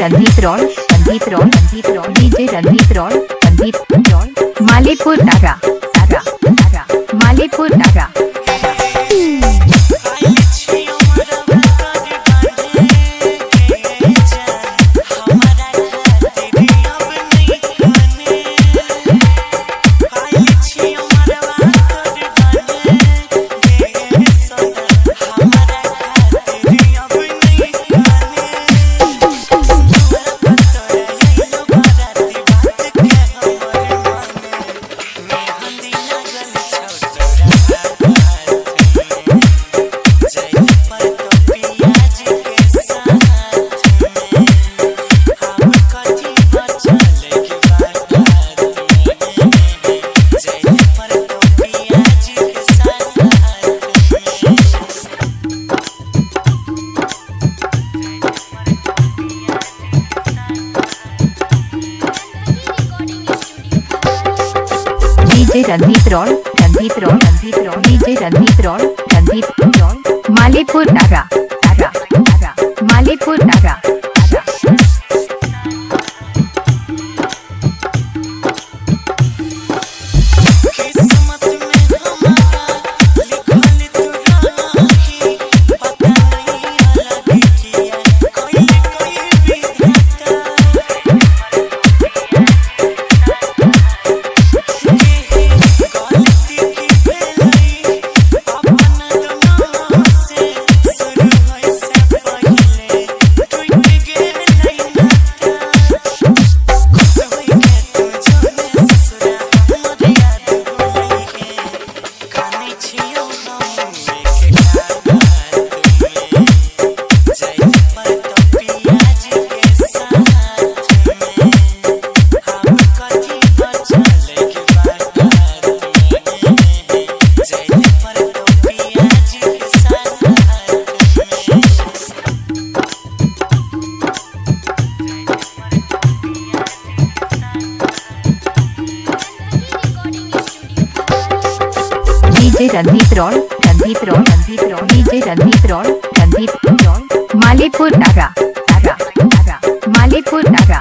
Randeep Roy, Randeep Roy, Randeep Roy, DJ Randeep Roy, Randeep Roy, Malipur Tara, Tara, Tara, Malipur Tara. आइल छियो मरवा तोर बांधे के जान, हमारा खातिर अब नहीं खाने। आइल छियो मरवा तोर बांधे के सोना, हमारा खातिर अब नहीं खाने। तोरा पर तोरा आइलो बाराती, बात के हमर माने। मेहंदी लागल छौ तोरा हाथ में, जय पर तो पियाज के साथ में। हम कथी बचल के बात में, जय पर तो पियाज के साथ में। DJ Randeep Roy, Randeep Roy, Randeep Roy, DJ Randeep Roy, Randeep Roy, Malipur Tara, Tara, Tara, Malipur Tara, Tara. किस्मत में हमारा लिखल तू राखी, पता नहीं अलग किया कोई कोई विधाता। गलती की भेलई अपन दोनों से, शुरू होय से पहिले टूट गेलई नाता। खुश होई के तू जाने ससुरा, हमर याद भुलई के। कानै छियौ हम के कात में, जय पर तो पियाज के साथ में। हम कथी बचल के बात में, जय पर तो पियाज के साथ में। DJ Randeep Roy, Randeep Roy, Randeep Roy, DJ Randeep Roy, Randeep Roy, Malipur Tara, Tara, Tara, Malipur Tara.